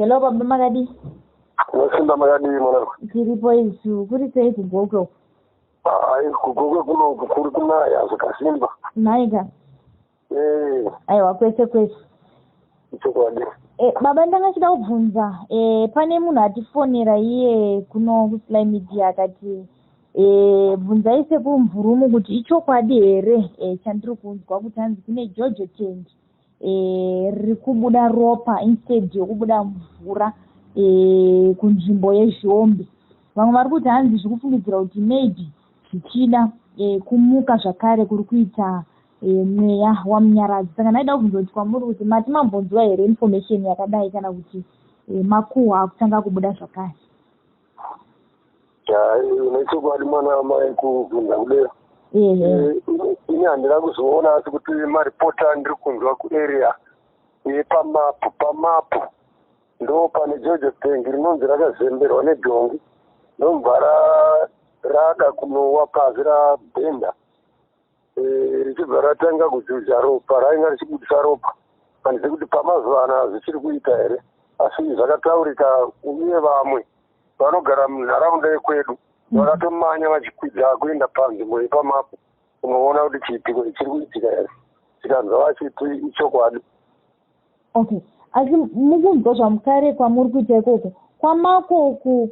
Hello baba, makadii? Unosimba, makadii mwanangu? Tiripo isu. Kuri sei kuGokwe uku? Hai, kuGokwe kunoku kuri kunaya zvakasimba. Nhaika? Eh. Aiwa, kwese kwese. Chokwadi. Baba, ndanga chida kubvunza, pane munhu atifonera iye kuno kuSly Media akati, bvunzai sekuMvurumu kuti ichokwadi here chandiri kunzwa kuti hanzi kune JoJo tank riri kubuda ropa instead yokubuda mvura kunzvimbo yeZhombe. Vamwe vari kuti hanzi zviri kufungidzira kuti maybe zvichida kumuka zvakare kuri kuita mweya waMunyaradzi. Saka ndaida kubvunza kuti kwamuri kuti mati mambonzwa here information yakadai, kana kuti makuhwa akutanga kubuda zvakare? Hai, nechokwadi mwana wamai, kubvunza kudero. Ini handina kuzoona, asi kuti maripoti andiri kunzwa kuarea yepamapu, pamapu ndo pane JoJo tank rinonzi rakazemberwa nedhongi, ndobva rada kunowa pasi, rabhenda, richibva ratanga kujuja ropa, rainga richibudisa ropa. Handisi kuti pamazuva ana zvichiri kuita here, asi zvakataurika, uye vamwe vanogara munharaunda yekwedu vakatomanya vachikwidza kuenda panzvimbo yepamapu unoona kuti chiitiko chiri kuitika here, chikanzwa vachiti ichokwadi. Okay, asi mukunzwa zvamukare kwamuri kuita ikoko kwamakoku,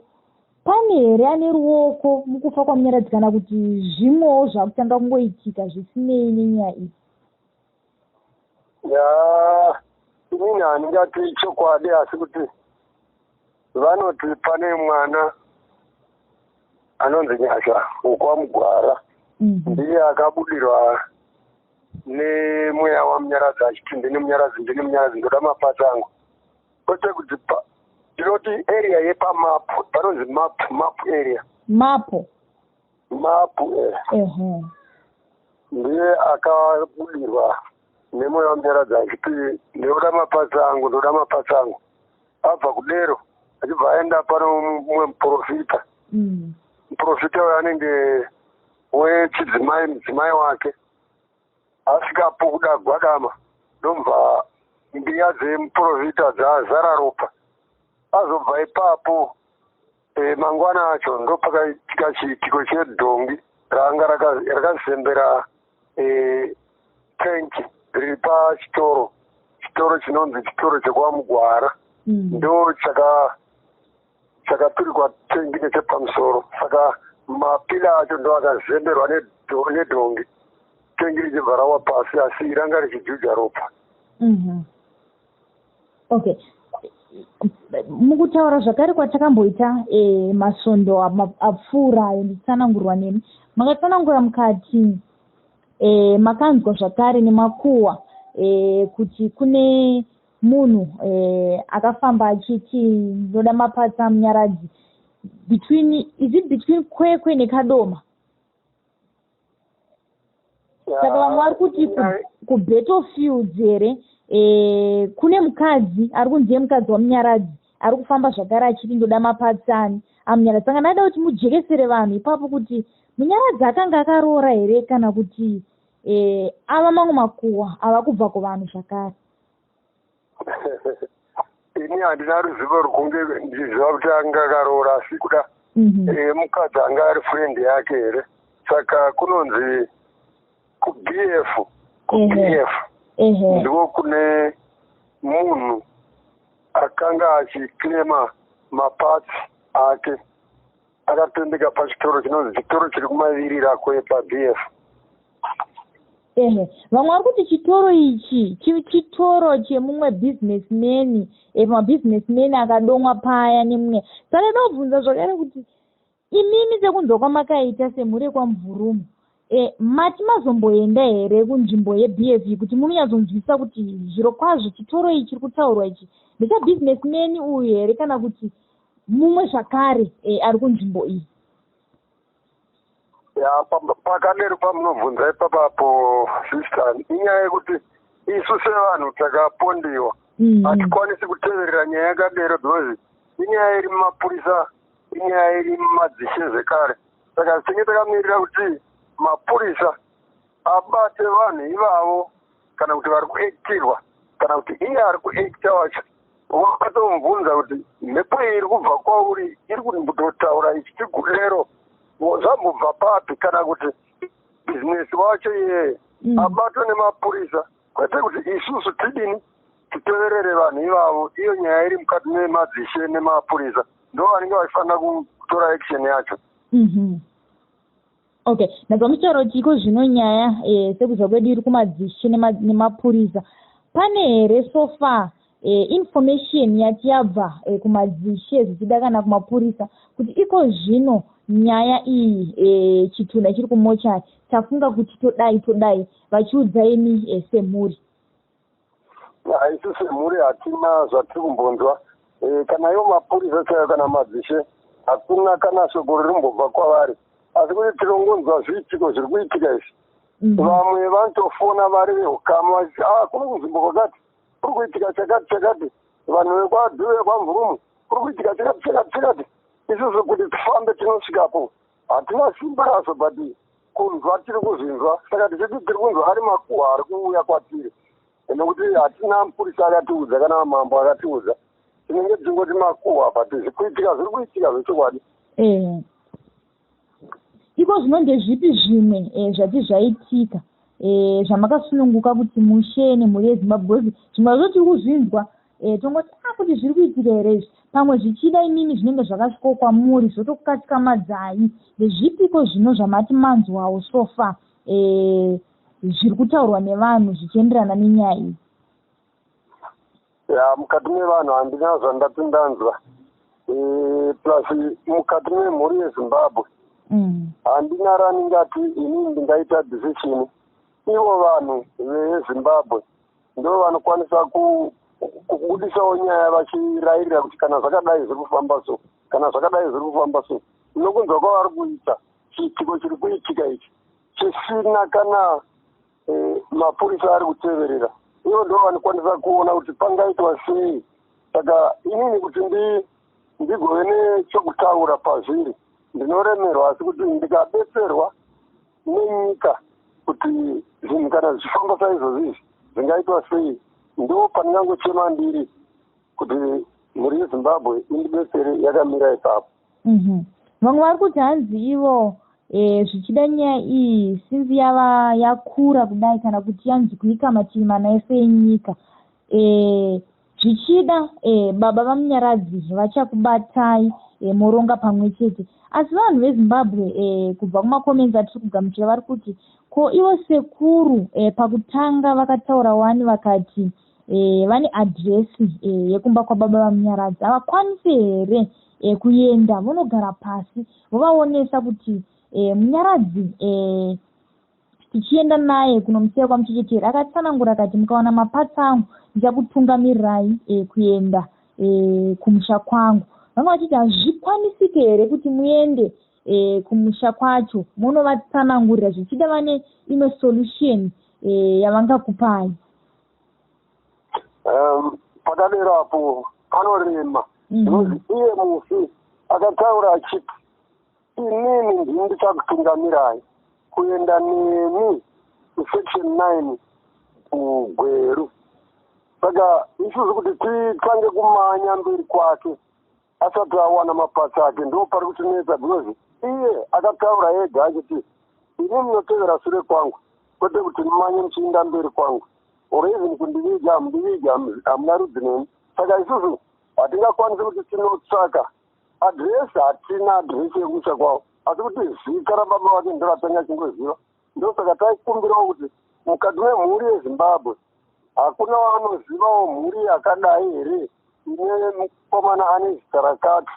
pane here ane ruoko mukufa kwaMunyaradzi, kana kuti zvimwewo zvakutanga kungoitika zvisinei nenyaya iyi? Ya, inini handingati chokwadi, asi kuti vanoti pane mwana anonzi Nyasha wokwaMugwara, ndiye akabudirwa nemweya waMunyaradzi achiti, "Ndini Munyaradzi, ndini Munyaradzi, ndoda maparts angu." Kwete kuti ndinoti area yepamapu, panonzi map area. Mapo. Mapu. Ndiye akabudirwa nemweya waMunyaradzi achiti, "Ndinoda maparts angu, ndoda maparts angu." Abva kudero achibva aenda pano mumwe muprofita. Muprofita uyo anenge wechidzimai, mudzimai wake asvikapo kuda gwadama, ndobva mbiya dzemuprofita dzazara ropa. Azobva ipapo, mangwana acho ndopakaitika chiitiko chedhongi ranga rakazembera tenki riri pachitoro, chitoro chinonzi chitoro chekwaMugwara. Ndo chakaturikwa tengi nechepamusoro, saka mapillar acho ndo akazemberwa nedhongi, tengi richibva rawa pasi, asi ranga richijuja ropa. Okay, mukutaura zvakare kwatakamboita masvondo apfuura ayo, ndichitsanangurwa nemi, makatsanangura mukati makanzwa zvakare nemakuhwa kuti kune munhu akafamba achiti, "Ndoda maparts aMunyaradzi," between, is it between Kwekwe neKadoma? Saka vamwe vari kuti kuBattlefields here kune mukadzi ari kunzi mukadzi waMunyaradzi ari kufamba zvakare achiti, "Ndoda maparts ani aMunyaradzi." Saka ndaida kuti mujekesere vanhu ipapo kuti Munyaradzi akanga akaroora here, kana kuti ava mamwe makuhwa ava kubva kuvanhu zvakare? Ini handina ruzivo rwokunge ndichiziva kuti anga akaroora, asi kuda mukadzi anga ari friend yake here. Saka kunonzi kuBF, kuBF ndiko kune munhu akanga achiclaima maparts ake, akatendeka pachitoro chinonzi chitoro chiri kumavirira kwepaBF. Ehe, vamwe vari kuti chitoro ichi chitoro chemumwe businessman, mabusinessman akadomwa paya nemumwe. Saka ndoda kubvunza zvakare kuti imimi, sekunzwa kwamakaita semhuri yekwaMvurumu, mati mazomboenda here kunzvimbo yeBF kuti munonyatsonzwisisa kuti zviro kwazvo chitoro ichi chiri kutaurwa ichi ndechabusinessman uyu here, kana kuti mumwe zvakare ari kunzvimbo iyi? Ya, pakadero pamunobvunza ipapapo, sister, inyaya yekuti isu sevanhu takapondiwa hatikwanisi kuteverera nyaya yakadero, because inyaya iri mumapurisa, inyaya iri mumadzishe zvekare. Saka tinge takamirira kuti mapurisa abate vanhu ivavo, kana kuti vari kuactirwa, kana kuti iye ari kuacta wacho. Wakatomubvunza kuti mhepo iyi iri kubva kwauri, iri kumbototaura ichiti kudero, zvambobva papi? Kana kuti bhizinesi wacho iyeye abatwa nemapurisa, kwete kuti isusu tidini, titeverere vanhu ivavo. Iyo nyaya iri mukati memadzishe nemapurisa, ndo vanenge vachifanira kutora action yacho. Okay, ndabva muchitaura kuti iko zvino nyaya, sekuzwa kwedu, iri kumadzishe nemapurisa. Pane here so far information yati yabva kumadzishe, zvichida kana kumapurisa, kuti iko zvino nyaya iyi, chitunha chiri kumochari, tafunga kuti todai todai, vachiudza imi semhuri? Isu semhuri hatina zvatiri kumbonzwa. Kana ivo mapurisa chaiyo kana madzishe, hakuna kana shoko riri kumbobva kwavari, asi kuti tinongonzwa zviitiko zviri kuitika izvi. Vamwe vanotofona vari veukama vachiti, "A, kuno kunzvimbo kwakati kuri kuitika chakati chakati, vanhu vekwadhuve kwaMvurumu kuri kuitika chakati chakati chakati." Isusu kuti tifambe tinosvikapo hatina simba razvo, but kunzwa tiri kuzvinzwa. Saka tichiti tiri kunzwa ari makuhwa ari kuuya kwatiri, nekuti hatina mupurisa akatiudza kana mambo akatiudza. Tinenge tichingoti makuhwa, but zvikuitika zviri kuitika zvechokwadi. Iko zvino ndezvipi zvimwe zvati zvaitika zvamakasununguka kuti mushe nemhuri yeZimbabwe? Because zvimwe zvacho tiri kuzvinzwa, tongoti, "A, kuti zviri kuitika here izvi?" Pamwe zvichida imimi zvinenge zvakasvikawo kwamuri zvotokukatyamadzai. Ndezvipiko zvino zvamati manzwawo so far, zviri kutaurwa nevanhu zvichienderana nenyaya iyi? Ya, mukati mevanhu handina zvandati ndanzwa. Plus mukati memhuri yeZimbabwe handina randingati inini ndingaita decision. Ivo vanhu veZimbabwe ndo vanokwanisa kubudisawo nyaya vachirayirira kuti kana zvakadai zviri kufamba so, kana zvakadai zviri kufamba so. Nokunzwa kwavari kuita chiitiko chiri kuitika ichi chisina kana mapurisa ari kuteverera, ivo ndo vanokwanisa kuona kuti pangaitwa sei. Saka inini kuti ndigove nechokutaura pazviri ndinoremerwa, asi kuti ndikabetserwa nenyika kuti zvinhu kana zvichifamba saizvozvi izvi zvingaitwa sei, ndo pandingangochema ndiri kuti mhuri yeZimbabwe indibetsere yakamira ipapo. Vamwe vari kuti hanzi ivo, zvichida nyaya iyi sinzi yava yakura kudai, kana kuti yanzi kuika mativi mana ese enyika, zvichida baba vaMunyaradzi vachakubatai, moronga pamwe chete. Asi vanhu veZimbabwe, kubva kumacomments atiri kugamuchira, vari kuti ko ivo sekuru, pakutanga vakataura wani, vakati vane adhiresi yekumba kwababa vaMunyaradzi. Havakwanisi here kuenda vonogara pasi vovaonesa kuti Munyaradzi, tichienda naye kunomusiya kwaMuchecheteri, akatsanangura akati, 'Mukawana maparts angu ndichakutungamirirai kuenda kumusha kwangu'? Vanga vachiti hazvikwanisike here kuti muende kumusha kwacho munovatsanangurira, zvichida vane imwe solution yavangakupai? Pakadero apo panorema, because iye mufi akataura achiti, "Inini ndini ndichakutungamirai kuenda nemi kuSection 9 kuGweru." Saka isusu kuti titange kumanya mberi kwake asati awana maparts ake, ndo pari kutinetsa, because iye akataura ega achiti, "Ini munotevera sure kwangu, kwete kuti mumanye muchiinda mberi kwangu, or even kundiviga hamundiviga, hamuna rudzi neni." Saka isusu hatingakwanisi kuti tinotsvaka adhiresi, hatina adhiresi yekumusha kwavo, asi kuti zita rababa vake ndo ratanga achingoziva. Ndosaka taikumbirawo kuti mukati memhuri yeZimbabwe hakuna vanozivawo mhuri yakadai here ine mukomana ane zita rakati,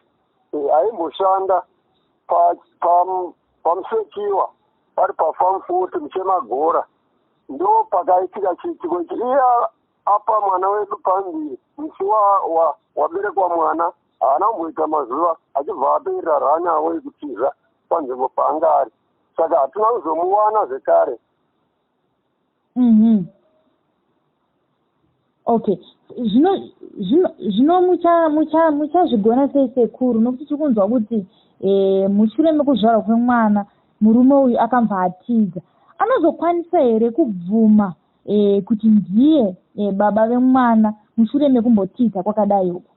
aimboshanda paMusekiwa, pari paFarm 40 muChemagora, ndo pakaitika chiitiko ichi. Iye apa mwana wedu pambiri, musi waberekwa mwana haana kumboita mazuva achibva atoirira ranawo ekutiza panzvimbo paanga ari, saka hatina kuzomuwana zvekare. Okay, zvino muchazvigona sei, sekuru, nokuti tiri kunzwa kuti mushure mekuzvarwa kwemwana murume uyu akabva atiza? Anozokwanisa here kubvuma kuti ndiye baba vemwana? Mushure mekumbotiza kwakadai uku,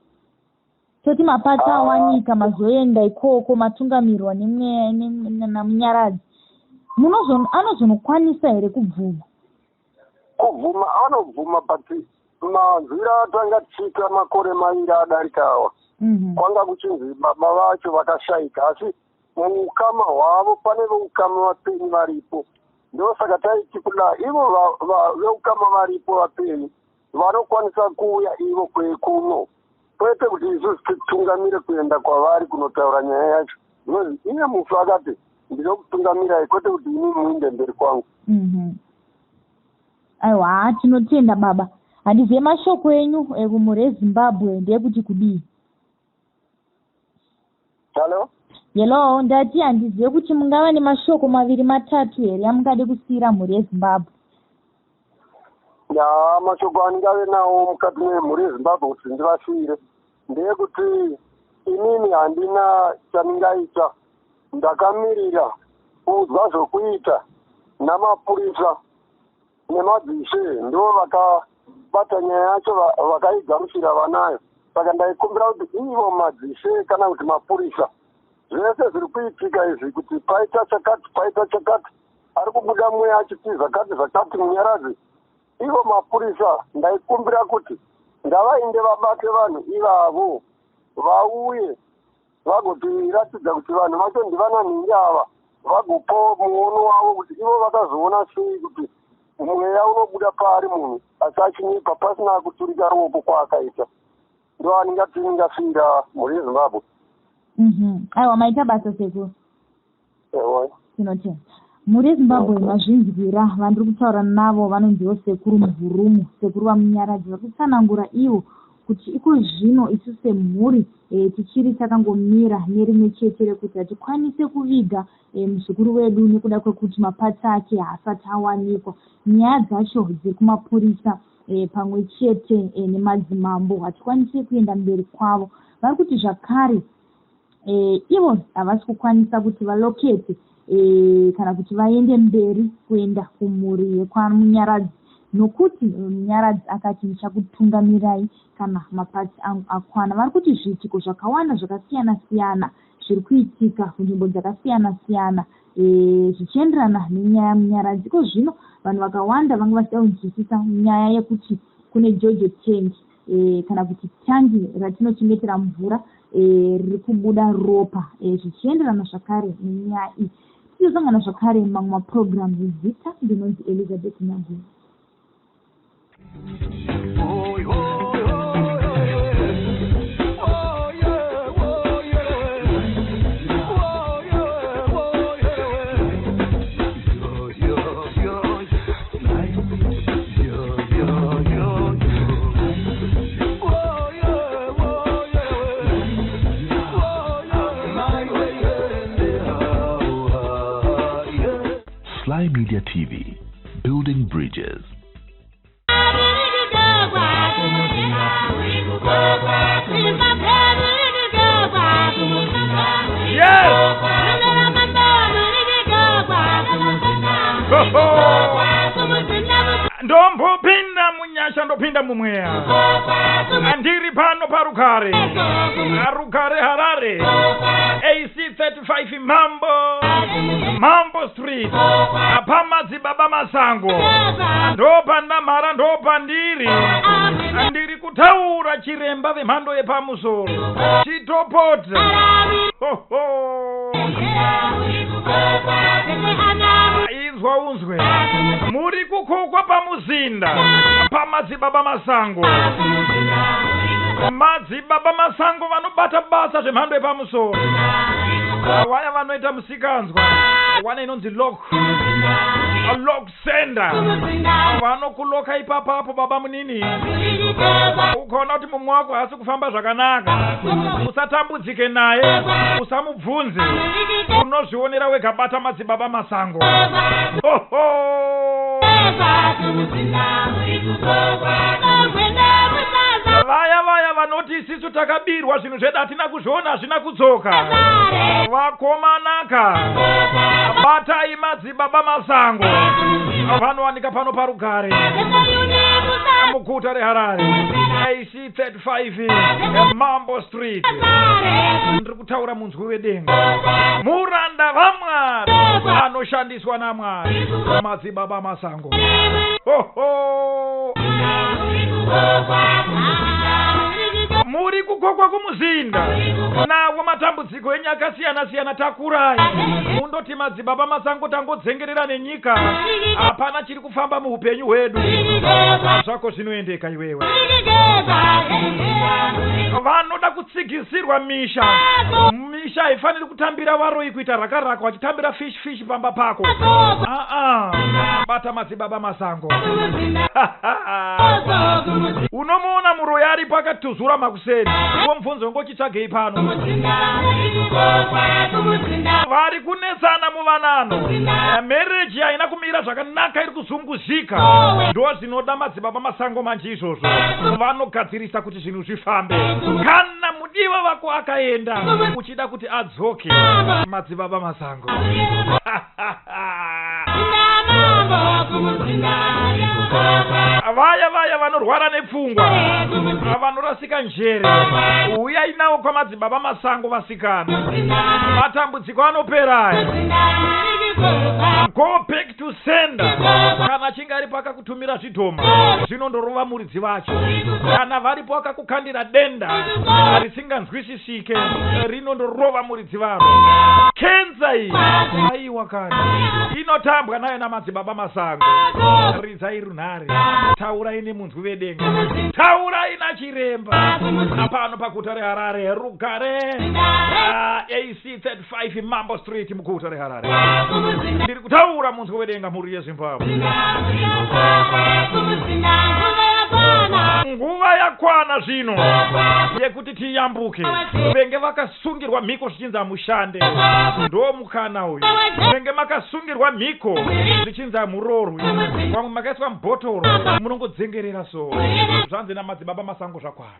toti mapatsi awanika, mazoenda ikoko, matungamirwa naMunyaradzi, anozonokwanisa here kubvuma? Kubvuma anobvuma, but manzwiro atanga tichiita makore 2 adarika awa, kwanga kuchinzi baba vacho vakashaika, asi muukama hwavo pane veukama vapenyu varipo. Ndosaka taiti kuda ivo veukama varipo vapenyu vanokwanisa kuuya ivo kwekuno, kwete kuti isusu titungamire kuenda kwavari kunotaura nyaya yacho. Because iye mufi akati ndinokutungamirai, kwete kuti imi muinde mberi kwangu. Aiwa, tinotenda baba. Handizive mashoko enyu kumhuri yeZimbabwe ndeyekuti kudii? Hello? Hello, ndati handizive kuti mungava nemashoko 2 3 here amungade kusiyira mhuri yeZimbabwe? Ya, mashoko andingave nawo mukati memhuri yeZimbabwe kuti ndivasiyire ndeyekuti inini handina chandingaita, ndakamirira kuudzwa zvokuita namapurisa nemadzishe, ndivo vakabata nyaya yacho, vakaigamuchira vanayo. Saka ndaikumbira kuti ivo madzishe kana kuti mapurisa, zvese zviri kuitika izvi, kuti paita chakati, paita chakati, ari kubuda mweya achiti zvakati zvakati Munyaradzi, ivo mapurisa ndaikumbira kuti ngavainde vabate vanhu ivavo, vauye vagotiratidza kuti vanhu vacho ndivananhingi ava, vagopawo muono wavo kuti ivo vakazoona sei kuti mweya unobuda paari munhu asi achinyipa pasina kuturika ruoko kwaakaita. Ndo andingati ndingasiyira mhuri yeZimbabwe. Aiwa, maita basa sekuru. Ewa. Tinotenda. Mhuri yeZimbabwe, mazvinzwira vandiri kutaura navo vanonziwo Sekuru Mvurumu, sekuru vaMunyaradzi, vari kutsanangura ivo kuti iko zvino isu semhuri tichiri takangomira nerimwe chete rekuti hatikwanise kuviga muzukuru wedu nekuda kwekuti mapatsi ake haasati awanikwa. Nyaya dzacho dziri kumapurisa pamwe chete nemadzimambo, hatikwanisi kuenda mberi kwavo. Vari kuti zvakare ivo havasi kukwanisa kuti valokete kana kuti vaende mberi kuenda kumhuri yekwaMunyaradzi, nokuti Munyaradzi akati ndichakutungamirai kana mapatsi angu akwana. Vari kuti zviitiko zvakawanda zvakasiyana siyana zviri kuitika kunzvimbo dzakasiyana siyana zvichienderana nenyaya yaMunyaradzi. Iko zvino vanhu vakawanda vanga vachida kunzwisisa nyaya yekuti kune Jojo tank kana kuti tangi ratinochengetera mvura riri kubuda ropa, zvichienderana zvakare nenyaya iyi. Tichizosangana zvakare mamwe mapurogiramu. Zita ndinonzi Elizabeth Nyaguru. Sly Media TV, building bridges. Yes! Ndombopinda munyasha, ndopinda mumweya. Andiri pano parugare, Rugare Harare, AC 35 Mambo Street, pamadzibaba Masango, ndopandamhara, ndopandiri. Ndiri kutaura chiremba vemhando yepamusoro, chitopota. Ho. Inzwa unzwe, muri kukokwa pamuzinda pamadzibaba Masango. Madzibaba Masango vanobata basa zvemhando yepamusoro. Vaya vanoita musikanzwa wana inonzi lock sender, vanokuloka ipapapo. Baba munini, ukaona kuti mumwe wako haasi kufamba zvakanaka, usatambudzike naye, usamubvunze, unozvionera wega. Bata madzibaba Masango. Oho! Vaya vanoti Vanoti isisu takabirwa zvinhu zvedu, hatina kuzviona, hazvina kudzoka. Vakomanaka, batai Madzibaba Masango, vanowanika pano paRugare muguta reHarare, AC 35 Mambo Street. Ndiri kutaura munzwi wedenga, muranda vaMwari anoshandiswa naMwari, Madzibaba Masango. Hoho, muri kukokwa kumuzinda nawo matambudziko enyu akasiyana-siyana. Takurai mundoti, "Madzibaba Masango, tangodzengerera nenyika, hapana chiri kufamba muupenyu hwedu." Zvako zvinoendeka iwewe. Vanoda kutsigisirwa misha, misha haifaniri kutambira varoyi kuita rakaraka vachitambira fish fish pamba pako. Aa, bata Madzibaba Masango. Unomuona muroyi aripo akatuzura makuseni, womubvunzo, "Ngochitsvagei pano?" Vari kunetsana muvanano, marriage haina kumira zvakanaka, iri kuzunguzika, ndo zvinoda Madzibaba Masango manje izvozvo. Vanogadzirisa kuti zvinhu zvifambe. Kana mudiwa vako akaenda, uchida kuti adzoke, Madzibaba Masango. Vaya vaya vanorwara nepfungwa, vanorasika njere, uyai nawo kwaMadzibaba Masango. Vasikana, matambudziko anoperaya. Go back to sender. Kana achinge aripo akakutumira zvidhoma, zvinondorova muridzi vacho. Kana varipo akakukandira denda risinganzwisisike, rinondorova muridzi varo. Kenza iyi, aiwa, kana inotambwa nayo naMadzibaba Masango. Ridzai runhare, taurai nemunzwi vedenga, taurai nachiremba apano paguta reHarare, Rugare, AC 35 Mambo Street, muguta reHarare. Ndiri kutaura munzwi wedenga, mhuri yeZimbabwe. Nguva yakwana zvino yekuti tiyambuke. Venge vakasungirwa mhiko zvichinzi hamushande, ndo mukana uyu. Venge makasungirwa mhiko zvichinzi hamurorwi, vamwe makaiswa mubhotoro, munongodzengerera, so zvanzi naMadzibaba Masango zvakwana.